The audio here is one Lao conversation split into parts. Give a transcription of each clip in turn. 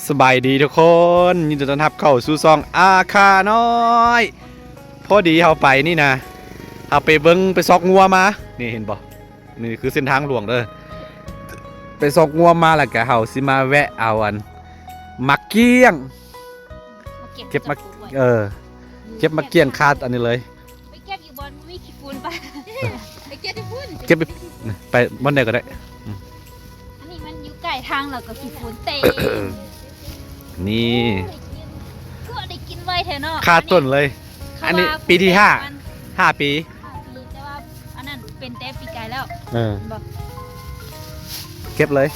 ສະບາຍດີທຸກຄົນ ຍິນດີຕ້ອນຮັບເຂົ້າສູ່ຊ່ອງອາຄານ້ອຍ. ພໍດີເຮົາໄປນີ້ນະ ເຮົາໄປເບິ່ງ ໄປຊອກງົວມາ ນີ້ເຫັນບໍ່? ນີ້ຄືເສັ້ນທາງຫຼວງເດີ. ໄປຊອກງົວມາ ແລ້ວກະເຮົາຊິມາແວະເອົາອັນໝາກກ້ຽງ ມາເກັບ ເກັບໝາກ ເອີ ເກັບໝາກກ້ຽງຄາອັນນີ້ເລີຍ. ໄປເກັບຢູ່ບ່ອນບໍ່ມີຂີ້ຝຸ່ນປະ ໄປເກັບຢູ່ພຸ້ນ ເກັບໄປ ໄປບ່ອນໃດກໍໄດ້. ອັນນີ້ມັນຢູ່ໃກ້ທາງ ແລ້ວກໍຂີ້ຝຸ່ນເຕັມ. ນີ້ ໂອ້ຍ ຄືວ່າໄດ້ກິນໄວແທ້ເນາະ ຄາຕົ້ນເລີຍ. ອັນນີ້ປີທີຫ້າ ຫ້າປີ ຫ້າປີ ແຕ່ວ່າອັນນັ້ນເປັນແຕ່ປີກາຍແລ້ວ. ເອີ ເກັບເລີຍ.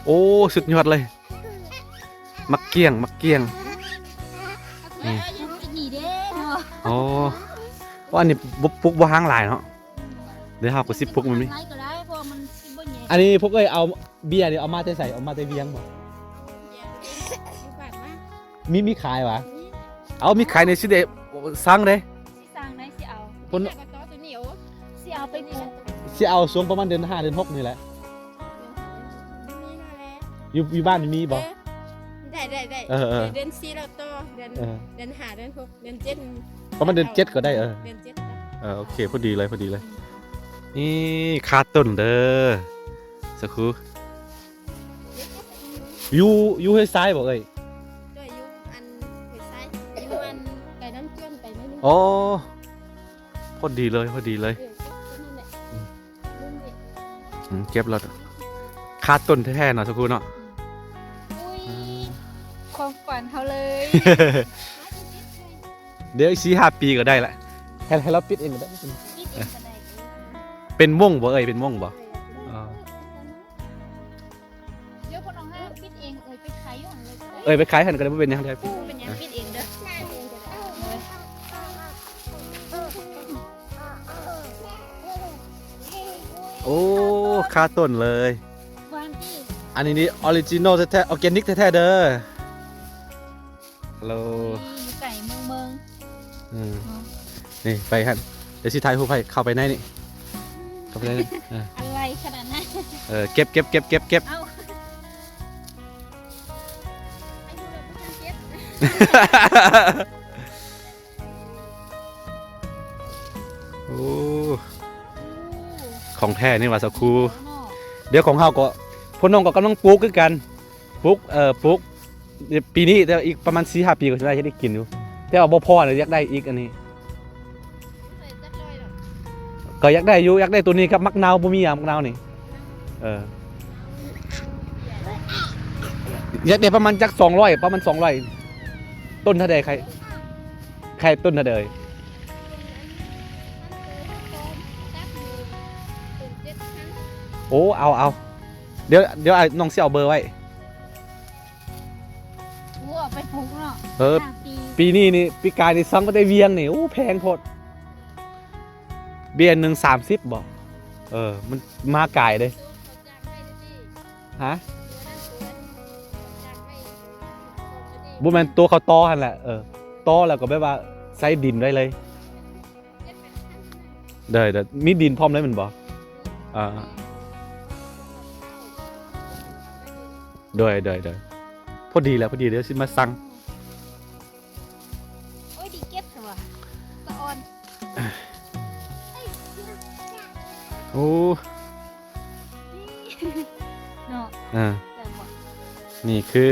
ໂອ້ ສຸດຍອດເລີຍ. ໝາກກ້ຽງ ໝາກກ້ຽງ ນີ້ ນີ້ເດ້ເນາະ. ອໍ ວ່າອັນນີ້ບໍ່ ປຸກບໍ່ຮ້າງຫຼາຍເນາະ. ດຽວເຮົາກໍຊິປຸກມັນມີ ອັນນີ້ພວກເອີຍ ເອົາເບຍນີ້ເອົາມາແຕ່ໃສ? ເອົາມາແຕ່ວຽງບໍ່? ມີ ມີຂາຍຫວາ? ເອົາ ມີຂາຍນີ້ຊິໄດ້ສັ່ງເດ້. ຊິສັ່ງໄດ້ ຊິເອົາ ຄົນ ຊິເອົາໄປປູກ ຊິເອົາຊ່ວງປະມານເດືອນຫ້າເດືອນຫົກນີ້ແຫຼະ. ຢູ່ ຢູ່ບ້ານມີບໍ່? ເອີ ໄດ້ ໄດ້ ໄດ້. ເອີ ເອີ ເດືອນສີ່ແລ້ວຕໍ່ ເດືອນ ເອີ ເດືອນຫ້າ ເດືອນຫົກ ເດືອນເຈັດ ປະມານເດືອນເຈັດກໍໄດ້. ເອີ ເດືອນເຈັດ ເອີ ໂອເຄ ພໍດີເລີຍ ພໍດີເລີຍ. ນີ້ຄາຕົ້ນເດີ ສາຄູ. ຢູ່ ຢູ່ຫ້ວຍຊາຍບໍ່ເອີຍ? ໂດຍ ຢູ່ອັນຫ້ວຍຊາຍ ຢູ່ອັນໄກນ້ຳຈວນໄປໜ້ອຍໜຶ່ງ. ອໍ ພໍດີເລີຍ ພໍດີເລີຍ. ເອີ ເກັບຕົວນັ້ນແຫຼະ ອືມ ເກັບແລ້ວ ຄາຕົ້ນແທ້ໆເນາະ ສາຄູເນາະ. ອືມ ອຸ້ຍ ຄວາມຝັນເຮົາເລີຍ. ດຽວອີກສີ່ຫ້າປີກໍໄດ້ລະ ໃຫ້ ໃຫ້ລາວປິດເອງກໍໄດ້ ປິດເອງກໍໄດ້. ເປັນວົງບໍ່ເອີຍ? ເປັນວົງບໍ່? ອໍ ດຽວເພິ່ນເອົາໃຫ້ປິດເອງ ເອີຍໄປຂາຍຢູ່ຫັ້ນເລີຍກໍໄດ້. ເອີຍໄປຂາຍຫັ້ນກໍໄດ້ ບໍ່ເປັນຫຍັງ. ເປັນຫຍັງ ປິດເອງເດີ. ໂອ້ ຄາຕົ້ນເລີຍ. ອັນນີ້ນີ້ original ແທ້ໆ organic ແທ້ໆເດີ. ຮາໂລ ນີ້ຢູ່ໃກ້ເມືອງ ເມືອງ ອືມ ເນາະ. ນີ້ໄປຫັ້ນ ດຽວຊິຖ່າຍຮູບໃຫ້ ເຂົ້າໄປໃນນີ້ ເຂົ້າໄປໃນນີ້. ເອີ ອະໄລຂະໜາດນັ້ນ. ເອີ ເກັບ ເກັບ ເກັບ ເກັບ ເກັບ. ເອົາ ໂອ້ ຂອງແທ້ນີ້ວ່າ ສາຄູ. ເນາະ ດຽວຂອງເຮົາກໍ ພວກນ້ອງກໍກຳລັງປູກຄືກັນ. ປູກ ເອີ ປູກປີນີ້ ແຕ່ວ່າອີກປະມານສີ່ຫ້າປີກໍຊິໄດ້ເຮັດໄດ້ກິນຢູ່ ແຕ່ວ່າບໍ່ພໍນະ ຢາກໄດ້ອີກອັນນີ້. ກໍຢາກໄດ້ຢູ່ ຢາກໄດ້ໂຕນີ້ກັບໝາກນາວ ບໍ່ມີຫຍັງ ໝາກນາວນີ້. ເອີ ຢາກໄດ້ປະມານຈັກສອງຮ້ອຍ ປະມານສອງຮ້ອຍ ຕົ້ນເທົ່າໃດ? ຂາຍ ຂາຍຕົ້ນເທົ່າໃດ? ໂອ້ ເອົາ ເອົາ ດຽວ ດຽວອ້າຍ ນ້ອງຊິເອົາເບີໄວ້. ໂອ້ ເອົາໄປປູກເນາະ. ເອີ ຫ້າປີ ປີນີ້ນີ້ ປີກາຍນີ້ສັ່ງມາແຕ່ວຽງນີ້ ໂອ້ ແພງໂພດ. ເບຍໜຶ່ງສາມສິບບໍ? ເອີ ມັນມາກາຍເດ້. ຮະ? ບໍ່ແມ່ນ ໂຕເຂົາຕໍ່ຫັ້ນແຫຼະ. ເອີ ຕໍ່ແລ້ວກໍແບບວ່າໃສ່ດິນໄດ້ເລີຍ. ໂດຍ ໂດຍ ມີດິນພ້ອມເລີຍແມ່ນບໍ່? ອ່າ ໂດຍ ໂດຍ ໂດຍ ພໍດີແລ້ວ ພໍດີ ດຽວຊິມາສັ່ງ. ໂອ້ຍ ດີເກັບແທ້ວ່າ ສະອອນ. ໂອ້ ເນາະ ອ່າ ແມ່ນບໍ່? ນີ້ຄື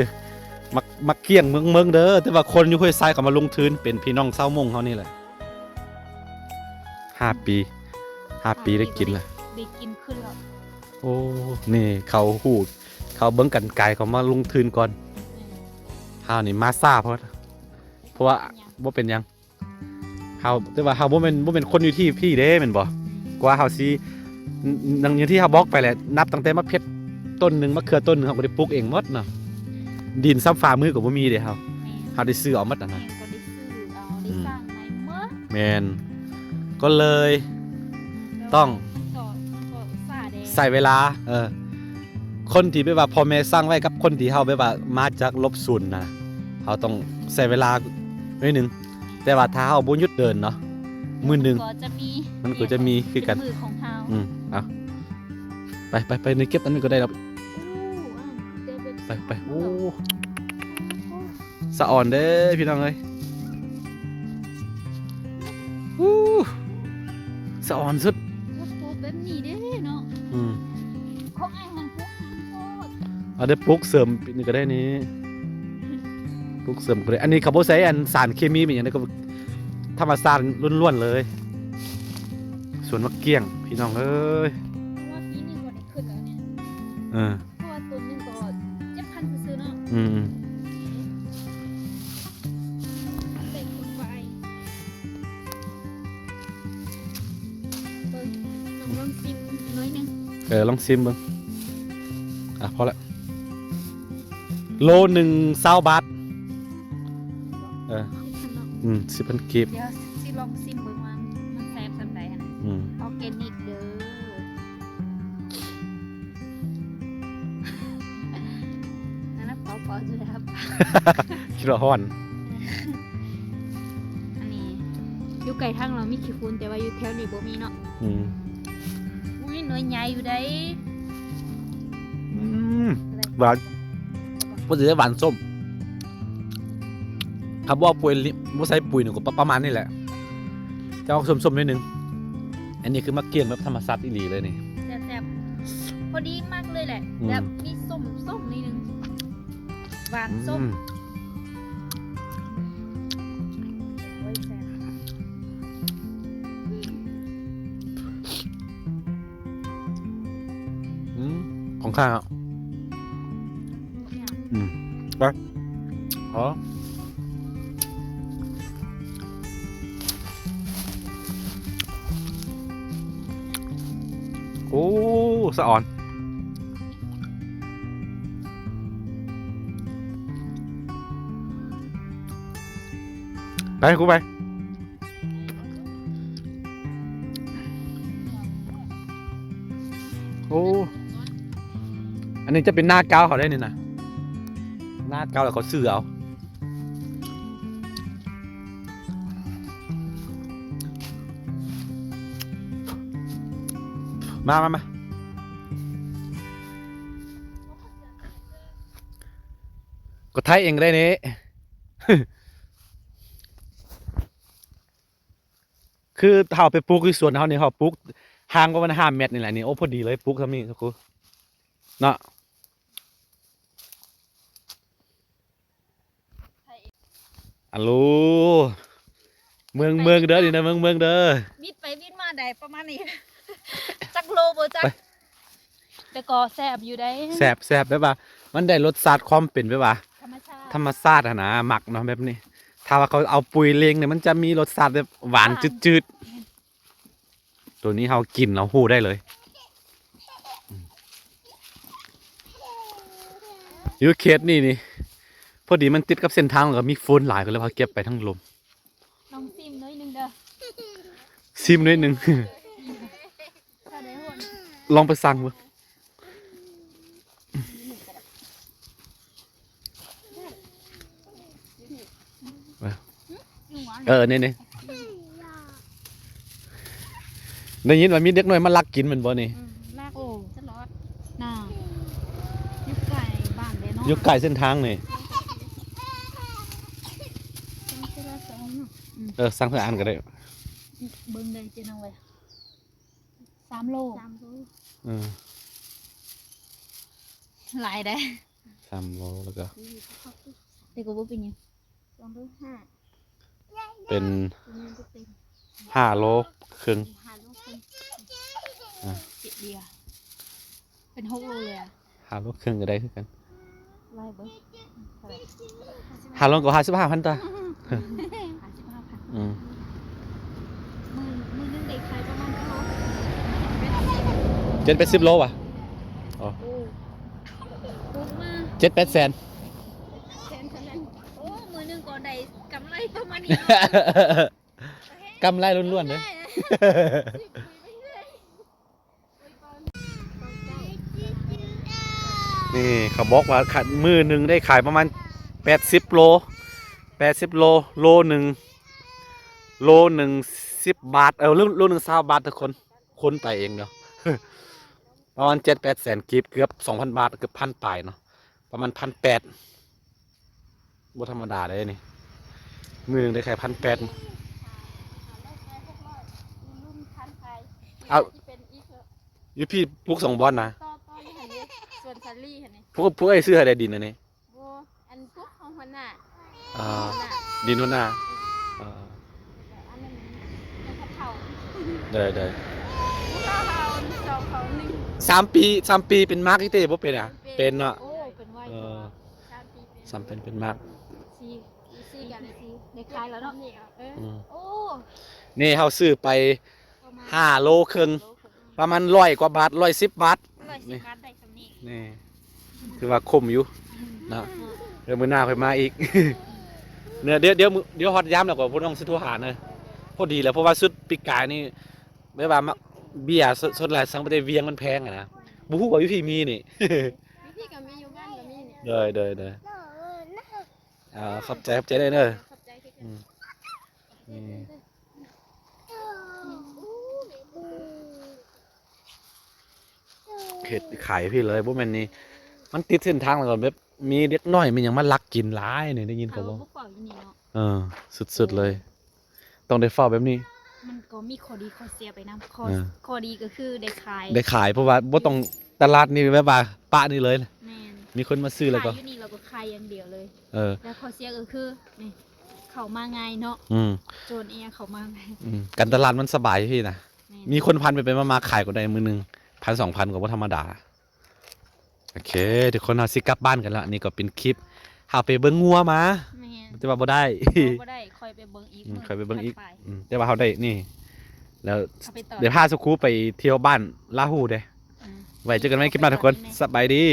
ໝາກ ໝາກກ້ຽງເມືອງເມິງເດີ ແຕ່ວ່າຄົນຢູ່ຫ້ວຍຊາຍເຂົາມາລົງທຶນ ເປັນພີ່ນ້ອງຊາວມົ້ງເຮົານີ້ແຫຼະ. ຫ້າປີ ຫ້າປີໄດ້ກິນລະ ໄດ້ກິນຂຶ້ນລະ. ໂອ້ ນີ້ເຂົາຮູ້ ເຂົາເບິ່ງກັນໄກ ເຂົາມາລົງທຶນກ່ອນ. ແມ່ນ ເຮົານີ້ມາຊ້າໂພດ ເພາະວ່າ ເປັນຫຍັງ? ບໍ່ເປັນຫຍັງ ເຮົາ ແຕ່ວ່າເຮົາບໍ່ແມ່ນ ບໍ່ແມ່ນຄົນຢູ່ທີ່ພີ້ເດ້ ແມ່ນບໍ່? ກວ່າເຮົາຊິ ນ- ນ- ຢ່າງທີ່ເຮົາບອກໄປແຫຼະ ນັບຕັ້ງແຕ່ໝາກເຜັດຕົ້ນໜຶ່ງ ໝາກເຂືອຕົ້ນໜຶ່ງ ເຮົາກໍໄດ້ປູກເອງໝົດເນາະ. ດິນຊຳຝ່າມືກໍບໍ່ມີເດ້ເຮົາ. ແມ່ນ ເຮົາໄດ້ຊື້ເອົາໝົດຫັ້ນນະ. ແມ່ນ ກໍໄດ້ຊື້ເອົາ ໄດ້ ອືມ ສ້າງໃໝ່ໝົດ. ແມ່ນ ກໍເລີຍ ອືມ ຕ້ອງ ກໍ ກໍຊ້າເດ້ ໃຊ້ເວລາ. ເອີ ຄົນທີ່ແບບວ່າພໍ່ແມ່ສ້າງໄວ້ກັບຄົນທີ່ເຮົາແບບວ່າມາຈາກລົບສູນນະ ເຮົາຕ້ອງໃຊ້ເວລາໜ້ອຍໜຶ່ງ. ແຕ່ວ່າຖ້າເຮົາບໍ່ຢຸດເດີນເນາະ ມື້ໜຶ່ງກໍຈະມີ ມັນກໍຈະມີຄືກັນ ເປັນມືຂອງເຮົາ. ອືມ ເອົາ ໄປ ໄປ ໄປ ນີ້ເກັບອັນນີ້ກໍໄດ້ແລ້ວ. ໂອ້ ໄປ ໄປ ໂອ້ ສະອອນເດີພີ່ນ້ອງເອີຍ. ອູ້ ສະອອນສຸດ ແບບນີ້ເດ້ເນາະ. ອືມ ຂອງອ້າຍຫັ້ນປູກຫາງໂພດ. ເອົາໄດ້ປູກເສີມນີ້ກໍໄດ້ນີ້ ປູກເສີມກໍໄດ້. ອັນນີ້ເຂົາບໍ່ໃສ່ອັນສານເຄມີອີ່ຫຍັງເດ້ ກໍທຳມະຊາດລ້ວນໆເລີຍ. ສວນໝາກກ້ຽງພີ່ນ້ອງເອີຍ. ເພາະວ່າປີນີ້ບໍ່ໄດ້ຂຶ້ນແລ້ວນີ້ ເອີ ເພາະວ່າຕົ້ນໜຶ່ງກໍເຈັດພັນຊື່ໆເນາະ. ອືມ ໄດ້ຂຶ້ນໄວ. ເບິ່ງ ລອງ ລອງຊີມໜ້ອຍໜຶ່ງ. ເອີ ລອງຊີມເບິ່ງ. ອ່ະ ພໍລະ ໂລໜຶ່ງຊາວບາດ. ເອີ ສິບພັນເນາະ. ອືມ ສິບພັນກີບ. ດຽວຊິລອງຊີມເບິ່ງວ່າມັນແຊບສ່ຳໃດຫັ້ນ. ອືມ ອໍແກນິກເດີ. ອັນນັ້ນພໍໆ ຈະໄດ້ຮັບ ຄິດວ່າຮ້ອນ. ອັນນີ້ຢູ່ໃກ້ທາງເຮົາມີຂີ້ຝຸ່ນ ແຕ່ວ່າຢູ່ແຖວນີ້ບໍ່ມີເນາະ. ອືມ ອຸ້ຍ ໜ່ວຍໃຫຍ່ຢູ່ໃດ. ອືມ ຫວານ ບໍ່ຊິໄດ້ຫວານສົ້ມ. ຄັນບໍ່ເອົາປຸຍ ບໍ່ໃສ່ປຸຍນີ້ກໍປະ ປະມານນີ້ແຫຼະ ຈະອອກສົ້ມໆໜ້ອຍໜຶ່ງ. ອັນນີ້ຄືໝາກກ້ຽງແບບທຳມະຊາດອີ່ຫຼີເລີຍນີ້. ແຊບໆ ພໍດີມັກເລີຍແຫຼະ. ອືມ ແບບມີສົ້ມໆໜ້ອຍໜຶ່ງ ຫວານສົ້ມ. ອືມ ໂອ້ຍ ແຊບ. ອືມ ຂອງຂ້າງອ່ະ. ອືມ ໄປ ອໍ ໂອ້ ສະອອນ. ໄປ ກູໄປ. ໂອ້ ອັນນີ້ຈະເປັນນາເກົ່າເຂົາໄດ໋ນີ້ນະ ນາເກົ່າແລ້ວເຂົາຊື້ເອົາ. ມາ ມາ ມາ ກໍໄຖເອງກໍໄດ້ນີ້. ຄືເຮົາໄປປູກຢູ່ສວນເຮົານີ້ ເຮົາປູກຫ່າງປະມານຫ້າແມັດນີ້ແຫຼະນີ້. ໂອ້ ພໍດີເລີຍ ປູກສ່ຳນີ້ ເນາະ. ອາໂລ ເມືອງ ເມືອງເດີ ນີ້ນະ ເມືອງ ເມືອງເດີ. ບິດໄປບິດມາໄດ້ປະມານນີ້ ຈັກໂລບໍ່ຈັກ. ແຕ່ກໍແຊບຢູ່ໃດ໋. ແຊບ ແຊບ ແບບວ່າມັນໄດ້ລົດຊາດຄວາມເປັນແບບວ່າທຳມະຊາດ ທຳມະຊາດຫັ້ນນະ ມັກເນາະແບບນີ້. ຖ້າວ່າເຂົາເອົາປຸຍເລັ່ງນີ້ ມັນຈະມີລົດຊາດແບບຫວານ ຫວານຈືດໆ. ໂຕນີ້ເຮົາກິນເຮົາຮູ້ໄດ້ເລີຍ. ຢູ່ເຂດນີ້ນີ້ ພໍດີມັນຕິດກັບເສັ້ນທາງ ແລ້ວກໍມີຝຸ່ນຫຼາຍ ກໍເລີຍວ່າເກັບໄປທາງລົມ. ລອງຊີມໜ້ອຍໜຶ່ງເດີ ຊີມໜ້ອຍໜຶ່ງ. ລອງໄປສັ່ງເບິ່ງ. ເອີ ນີ້ໆ ໄດ້ຍິນວ່າມີເດັກນ້ອຍມາລັກກິນແມ່ນບໍ່ນີ້? ອືມ ລັກ ໂອ້ ຕະຫຼອດນະ. ຢູ່ໃກ້ບ້ານເດ້ເນາະ ຢູ່ໃກ້ເສັ້ນທາງນີ້. ເອີ ສັ່ງເທື່ອອັນກໍໄດ້ ເບິ່ງໄດ້ເຈົ້ານ້ອງເອີຍ. ສາມໂລ ສາມໂລ. ເອີ ຫຼາຍເດ້ ສາມໂລ. ແລ້ວກໍ ແຕ່ກໍບໍ່ເປັນຫຍັງ ສອງໂລຫ້າ ເປັນ ເປັນ ຫ້າໂລເຄິ່ງ ຫ້າໂລເຄິ່ງ. ເອີ ເຈັດເດຍ ເປັນຫົກໂລເລີຍ. ຫ້າໂລເຄິ່ງກໍໄດ້ຄືກັນ. ຫຼາຍເບິ່ງ ເທົ່າໃດ? ຫ້າໂລກໍຫ້າສິບຫ້າພັນຕົວະ. ຫ້າສິບຫ້າພັນ. ອືມ ມື້ ມື້ໜຶ່ງໄດ້ຂາຍປະມານເທົ່າ ເຈັດແປດສິບໂລຫວາ? ອໍ ໂອ້ ເຈັດແປດແສນ. ແສນເທົ່ານັ້ນ. ໂອ້ ມື້ໜຶ່ງກໍໄດ້ກຳໄລປະມານນີ້ເນາະ. ກຳໄລລ້ວນໆເດ້. ນີ້ເຂົາບອກວ່າ ມື້ໜຶ່ງໄດ້ຂາຍປະມານແປດສິບໂລ ແປດສິບໂລ ໂລໜຶ່ງ ໂລໜຶ່ງ ສິບບາດ ເອີ ໂລ ໂລໜຶ່ງຊາວບາດທຸກຄົນ ຄົນໄປເອງເນາະ ປະມານເຈັດແປດແສນກີບ ເກືອບສອງພັນບາດ ເກືອບພັນປາຍເນາະ ປະມານພັນແປດ ບໍ່ທຳມະດາເດ້ນີ້ ມື້ໜຶ່ງໄດ້ຂາຍພັນແປດ ເອົາ ຢູ່ພີ້ປູກສອງບ່ອນນະ ຕໍ່ ຕໍ່ຢູ່ຫັ້ນເດ້ ສວນສາລີຫັ້ນນີ້ ພວກ ພວກເອື້ອຍຊື້ໃຫ້ໄດ້ດິນອັນນີ້ ບໍ່ ອັນພວກຂອງຫົວໜ້າ ອ່າ ຫົວໜ້າ ດິນຫົວໜ້າ ເອີ ອັນນັ້ນຂອງເຂົາ ໄດ້ ໄດ້ ເຂົາເອົາສອງເຂົາໜຶ່ງ ສາມປີ ສາມປີເປັນໝາກອີເຕ ບໍ່ເປັນອະ ເປັນ ເປັນເນາະ ໂອ້ ເປັນໄວ ເອີ ກວ່າ ສາມປີເປັນ ສາມປີເປັນໝາກ ສີ່ ສີ່ກັນ ສີ່ ໄດ້ຂາຍແລ້ວເນາະ ນີ້ ເອີ ອືມ ໂອ້ ນີ້ເຮົາຊື້ໄປ ປະມານ ຫ້າໂລເຄິ່ງ ໂລເຄິ່ງ ປະມານຮ້ອຍກວ່າບາດ ຮ້ອຍສິບບາດ ຮ້ອຍສິບບາດໄດ້ສ່ຳນີ້ ນີ້ ຖືວ່າຄຸ້ມຢູ່ເນາະ ອືມ ດຽວມື້ໜ້າຄ່ອຍມາອີກ ເນາະ ດຽວ ດຽວ ດຽວຮອດຍາມແລ້ວກໍພວກນ້ອງຊິໂທຫາເນາະ ພໍດີແລ້ວ ເພາະວ່າຊຸດປີກາຍນີ້ ແບບວ່າມາ ເບຍ ສ- ສ່ວນຫຼາຍສັງປະເທດວຽງມັນແພງອະນະ ບໍ່ຮູ້ວ່າຢູ່ພີ້ມີນີ້ ຢູ່ພີ້ກໍມີ ຢູ່ບ້ານກໍມີນີ້ ໂດຍ ໂດຍ ໂດຍ ອ່າ ຂອບໃຈ ຂອບໃຈເດີ ຂອບໃຈຄືກັນ ອືມ ນີ້ ເຮັດຂາຍພີ້ເລີຍ ບໍ່ແມ່ນນີ້ ມັນຕິດເສັ້ນທາງ ແລ້ວກໍແບບມີເດັກນ້ອຍມີຫຍັງມາລັກກິນຫຼາຍນີ້ ໄດ້ຍິນເຂົາເວົ້າ ເຂົາບໍ່ເຝົ້າຢູ່ນີ້ເນາະ ເອີ ສຸດໆເລີຍ ຕ້ອງໄດ້ເຝົ້າແບບນີ້ ມັນກໍມີຂໍ້ດີຂໍ້ເສຍໄປນຳ ຂໍ້ ເອີ ຂໍ້ດີກໍຄືໄດ້ຂາຍ ໄດ້ຂາຍ ເພາະວ່າບໍ່ຕ້ອງ ຕະຫຼາດນີ້ແບບວ່າປະນີ້ເລີຍ ແມ່ນ ມີຄົນມາຊື້ແລ້ວກໍ ຂາຍຢູ່ນີ້ ແລ້ວກໍຂາຍຢ່າງດຽວເລີຍ ເອີ ແລ້ວຂໍ້ເສຍກໍຄື ນີ້ ເຂົ້າມາງ່າຍເນາະ ອືມ ໂຈນອີ່ຫຍັງເຂົ້າມາງ່າຍ ອືມ ການຕະຫຼາດມັນສະບາຍພີ້ນະ ແມ່ນ ມີຄົນພັນໄປໆມາໆຂາຍກໍໄດ້ມື້ໜຶ່ງ ພັນສອງພັນກໍບໍ່ທຳມະດາ ໂອເຄ ທຸກຄົນ ເຮົາຊິກັບບ້ານກັນລະ ນີ້ກໍເປັນຄລິບ ເຮົາໄປເບິ່ງງົວມາ ແມ່ນ ແຕ່ວ່າບໍ່ໄດ້ ບໍ່ໄດ້ ຄ່ອຍໄປເບິ່ງອີກ ອືມ ມື້ ຄ່ອຍໄປເບິ່ງອີກ ຖັດໄປ ອືມ ແຕ່ວ່າເຮົາໄດ້ນີ້ ແລ້ວ ເຮົາໄປຕໍ່ ໄດ້ພາສຸຄູໄປທ່ຽວບ້ານລາຫູເດ້ ອືມ ໄວ້ເຈີກັນໃໝ່ຄລິບໜ້າທຸກຄົນ ສະບາຍດີ.